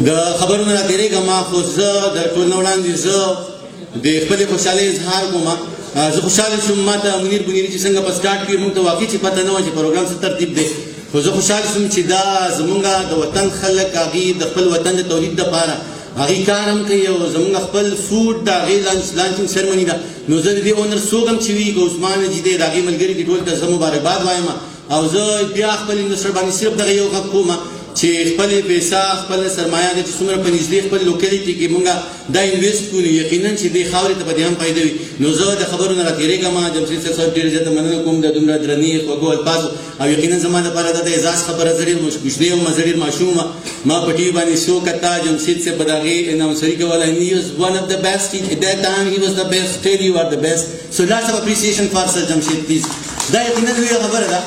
د خبرو نه راتېرېږم، خو زه د ټول نه وړاندې زه د خپلې خوشحالۍ اظهار کوم. زه خوشحاله شوم، ما ته منیر بونیري چې څنګه په سټارټ کې موږ ته واقعي چې پته نه وه چې پروګرام څه ترتیب دی، خو زه خوشحاله شوم چې دا زمونږ د وطن خلک هغوی د خپل وطن د تولید دپاره هغوی کار هم کوي او زمونږ خپل فوډ د هغې لانچینګ سرمني ده. نو زه د دې اونر څوک هم چې وي، که عثمان جي دی، د هغې ملګري دي، ټول ته زه مبارکباد وایم. او زه بیا خپل انویسټر باندې صرف دغه یو غږ کوم چې خپلې پیسه، خپله سرمایه ده چې څومره په نږدې خپل لوکیلیټي کې مونږ دا انویسټ کړو، نو یقینا چې دې خاورې ته به دې هم فایده وي. نو زه د خبرو نه راتېرېږم. جمشید صاحب صاحب، ډېره زیاته مننه کوم د دومره درنې خوږو الفاظو، او یقینا زما دپاره دا د اعزاز خبره. زه ډېر کوچنی وم، زه ډېر ماشوم وم، ما په ټي وي باندې شو کته، جمشید صاحب به د هغې اناونسري کوله and he was one of the best at that time. He was the best. Still you are the best, so lots of appreciation for Sir Jamshid, please. دا یقینا لویه خبره ده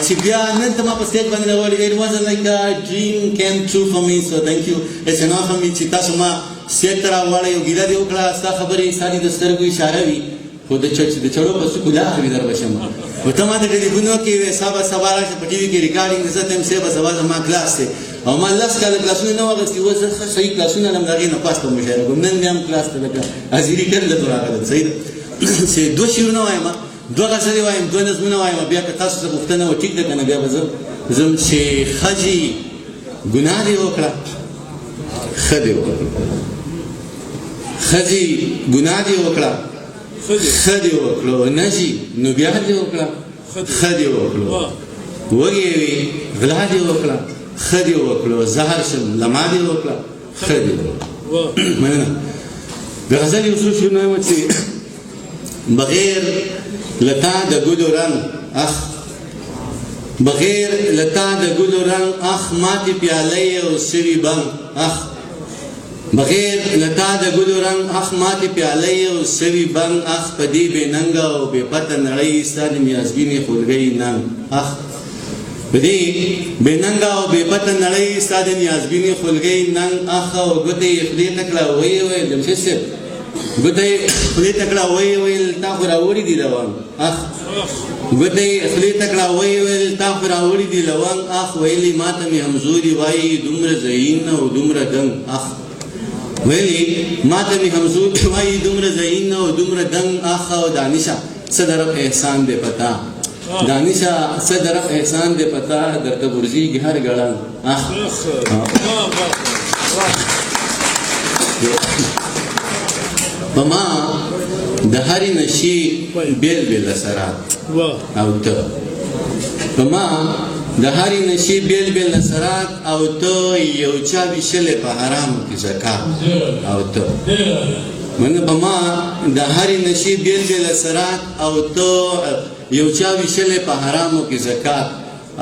چې بیا نن ته ما په سټیج باندې راوړي. It was like a dream came true for me, so thank you. It's an honor for me چې تاسو ما سټیج ته راوړی او ګیله دې وکړه. ستا خبرې ستا د سترګو اشاره وي، خو د چړ د چړو په سکو لار وي در بشم. او ته ما ته ټلیفون وکړې وې سبا سبا راشه په ټي وي کې ریکارډینګ، زه ته سبا سبا زما کلاس دی او ما 10 کاله کلاسونه نه واغستي. اوس زه ښه صحیح کلاسونه لم، د هغې نه پاس ته مشاعره کوم. نن مې هم کلاس ته لکه حاضري کړل ته راغلم. صحیح ده چې دوه شعرونه وایم، دوه غزلې وایم، دوه نظمونه وایم، بیا که تاسو څه پوښتنه وه ټیک ده، که نه بیا به زه ځم. چې ښځې ګناه دې وکړه، ښه دې وکړه. ښځې ګناه دې وکړه، ښه دې وکړو. نه جي، نو بیا دې وکړه، ښه دې وکړو. وږی وي، غلا دې وکړه، ښه دې وکړو. زهر شم له ما دې وکړه، ښه دې وکړو. مننه. د غزل یو څو شعرونه وایم چې بغیر لتا د ګلو رنګ اخ، بغیر لتا د ګلو رنګ اخ، ماتې پیالې او سوي بنګ اخ. بغیر لتا د ګلو رنګ اخ، ماتې پیالې او سوي بنګ اخ. په دې بې ننګه او بې پته نړۍ ستا د نیازبینې خولګۍ ننګ اخ. په دې بې ننګه او بې پته نړۍ ستا د نیازبینې خولګۍ ننګ اخ. او ګوتې یې خولې ته کړه، ویې ویل، جمشید صاحب، ګوتې یې خولې ته کړه، ویې ویل، تا خو راوړي دي لونګ اخ. ګوتې یې خولې ته کړه، ویې ویل، تا خو راوړي دي لونګ اخ. ویلي ماته مې همزولي وایي دومره ذهین او دومره دنګ اخ. ویلي ماته مې همزولي وایي دومره ذهین او دومره دنګ اخ. او دانشه څه د رب احسان دی پتا، دانشه څه د رب احسان دی پتا، درته غورځېږي هر ګړنګ اخ. په ما د هرې نشې بېل بېل اثرات او ته، په ما د هرې نشې بېل بېل اثرات او ته، یو چا ویشلې په حرامو کې زکات او ته. من په ما د هرې نشې بېل بېل اثرات او ته، یو چا ویشلې په حرامو کې زکات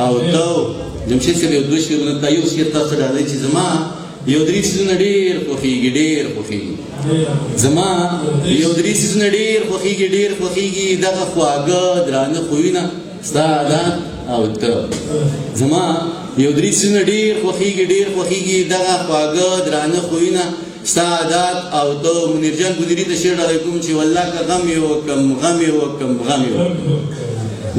او ته. جمشید صاحب، یو دوه شعرونه ته، یو شعر تاسو ډالۍ چې زما یو درې څیزونه ډېر خوښېږي، ډېر خوښېږي. زما یو درې څیزونه ډېر خوښېږي، ډېر خوښېږي، دغه خواږه درانه خویونه ستا عادات او ته. زما یو درې څیزونه ډېر خوښېږي، ډېر خوښېږي، دغه خواږه درانه خویونه ستا عادات او ته. منیر جان بونیري ته شعر ډالۍ کوم چې والله که غم یې وکم، غم یې وکم، غم یې وکم،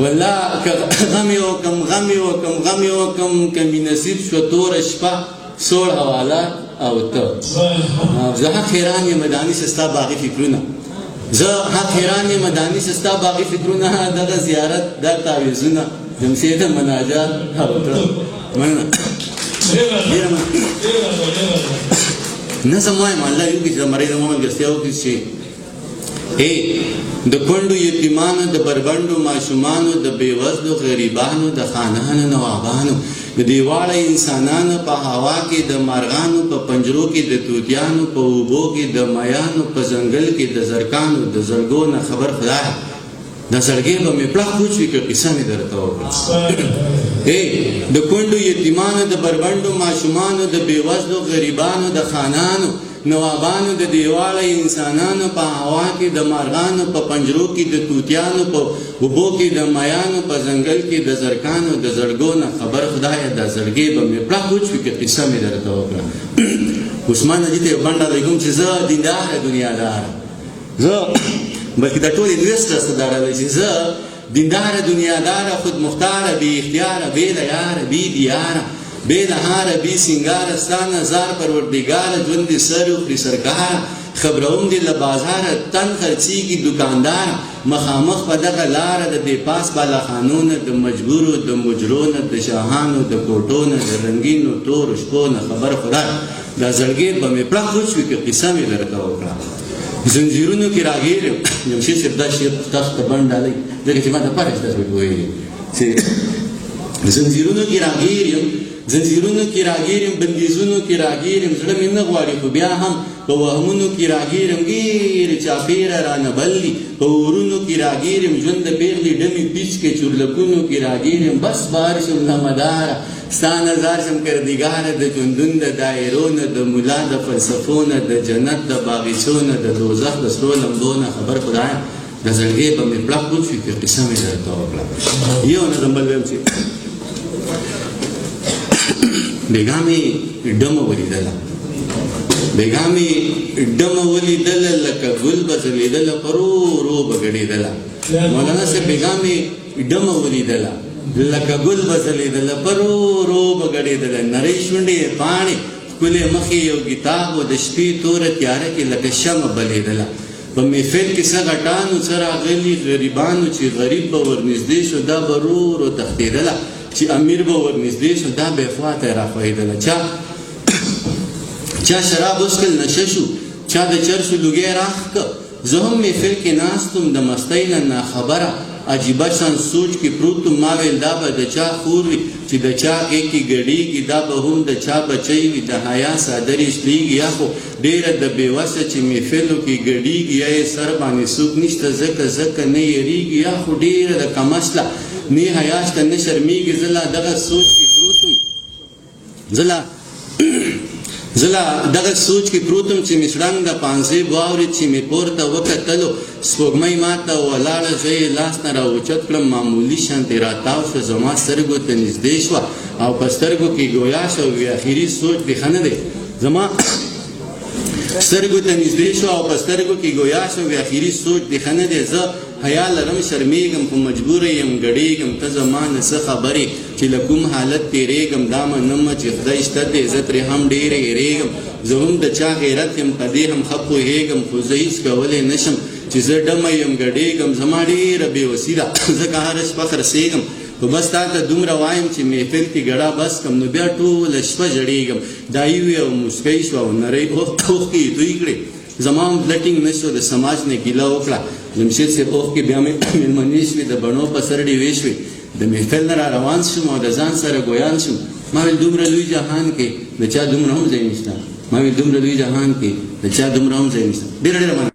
والله که غم یې وکم، غم یې وکم، غم یې وکم، که مې نصیب شوه توره شپه سوړ حواله او ته. زه حق حیران یم دانش ستا باغي فکرونه، زه حق حیران یم دانش ستا باغي فکرونه، دغه زیارت دا تعویذونه جمشید مناجات او ته. مننه، ډېره مننه. نظم وایم، الله یو کې چې مرۍ زما ملګرتیا وکړي چې ای د کونډو یتیمانو، د بربنډو ماشومانو، د بېوزلو غریبانو، د خانانو نوابانو، د دیواړه انسانانو، په هوا کې د مارغانو، په پنجرو کې د توتیانو، په اوبو کې د میانو، په ځنګل کې د زرکانو، د زړګو نه خبر خدای، د زړګې به مې پړه کوچ وي که قصه مې درته وکړه. ای د کونډو یتیمانو، د بربنډو ماشومانو، د بېوزلو غریبانو، د خانانو نوابانو، د دیواله انسانانو، په هوا کې د مارغانو، په پنجرو کې د توتیانو، په اوبو کې د میانو، په ځنګل کې د زرکانو، د زړګو نه خبر خدایه، د زړګې به مې پړه کوچ وي که قصه مې درته وکړه. عثمان حاجي ته یو بنډه لګوم چې زه دینداره دنیاداره، زه بلکې دا ټول انویسټرز ته دا راوایي چې زه دینداره دنیاداره، خود مختاره، بې اختیاره، بې له یاره، بې دیاره. بې له هاره بې سینګاره ستا نه ځار پروردګاره ژوند دې سر وخوري سرکاره خبروم دې له بازاره تن خرڅېږي دوکانداره مخامخ په دغه لاره د دې پاس بالاخانو نه د مجبورو د مجرو نه د شاهانو د کوټو نه د رنګینو تورو شپو نه خبر خدای دا زړګی به مې پړق وشوي که قصه مې درته وکړه. زنځیرونو کې راګیر یم. جمشید صاحب دا شعر تاسو ته بڼ ډالۍ، ځکه چې ما ته پته چې تاسو پرې پوهېږئ چې زنځیرونو کې راګیر یم، زنځیرونو کې راګیر یم، بندیزونو کې راګیر یم، زړه مې نه غواړي خو بیا هم په وهمونو کې راګیر یم، ډېرې چاپېره رانه بل دي په اورونو کې راګیر یم، ژوند د پېغلې ډمې پیچکې چورلکونو کې راګیر یم، بس بار شم له مداره ستا نه ځار شم کردګاره، د ژوندون د دایرو نه، د ملا د فلسفو نه، د جنت د باغیچو نه، د دوزخ د سرو لمبو نه خبر خدایه د زړګی به مې پړق وشي که قصه مې درته وکړه. یو نظم بل وایم چې بېګا مې ډمه ولیدله، بېګا مې ډمه ولیدله، لکه ګل به ځلېدله، په رو رو به ګډېدله. مولانا صاحب بېګا مې ډمه ولیدله، لکه ګل به ځلېدله، په رو رو به ګډېدله، نرۍ شونډې یې پاڼې، ښکلی مخ یې یو کتاب و، د شپې توره تیاره کې لکه شمع بلېدله. په محفل کې څه غټانو څه راغلي غریبانو، چې غریب به ورنږدې شو دا به رو رو تښتېدله، چې امیر به ورنږدې شو دا به یې خوا ته راښویېدله. چا چا شراب وڅښل نشه شو، چا د چرسو لوګی راښکه، زه هم محفل کې ناست وم د مستۍ نه ناخبره، عجیبه شان سوچ کې پروت وم، ما ویل دا به د چا خور وي چې د چا غېږ کې ګډېږي، دا به هم د چا بچی وي د حیا څادر یې شلېږي، یا خو ډېره د بې وسه چې محفلو کې ګډېږي، یا یې سر باندې څوک نشته ځکه ځکه نه یریږي، یا خو ډېره د کم اصله نه حیا شته نه شرمېږي، زه لا دغه سوچ کې پروت وم. زه لا دغه سوچ کې پروت وم چې مې شړنګ د پانزېب واورېد، چې مې پورته وکتلو سپوږمۍ ماته ولاړه، زه یې لاس نه راوچت کړم، معمولي شانتې راتاو شوه، زما سترګو ته نږدې شوه او په سترګو کې ګویا شوه، وی اخري سوچ دې ښه نه دی، زما سترګو ته نږدې شوه او په سترګو کې ګویا شوه، وی اخري سوچ دې ښه نه دی، زه حیا لرم شرمیږم خو مجبوره یم ګډیږم، ته زما نه څه خبر یې چې له کوم حالت تیریږم، دا منم چې خدای شته دی زه ترې هم ډیر یریږم، زه هم د چا غیرت یم په دې هم ښه پوهیږم، خو زه هیڅ کولی نشم چې زه ډمه یم ګډیږم، زما ډیره بې وسي ده ځکه هره شپه خرڅیږم، خو بس تاته دومره وایم چې محفل کې ګړا بس کم نو بیا ټوله شپه ژړیږم. دا یې وویل او موسکۍ شوه او نرۍ اوښکې یې توی کړې. زما هم زړه ټینګ نه شو، د سماج نه ګیله وکړه. جمشید صاحب اوښکې بیا مې میلمنې شوې، د بڼو په سر ډیوې شوې. د محفل نه را روان شوم او د ځان سره ګویان شوم. ما ویل دومره لوی جهان کې د چا دومره هم ځای نشته. ما ویل دومره لوی جهان کې د چا دومره هم ځای نشته. ډېره ډېره مننه.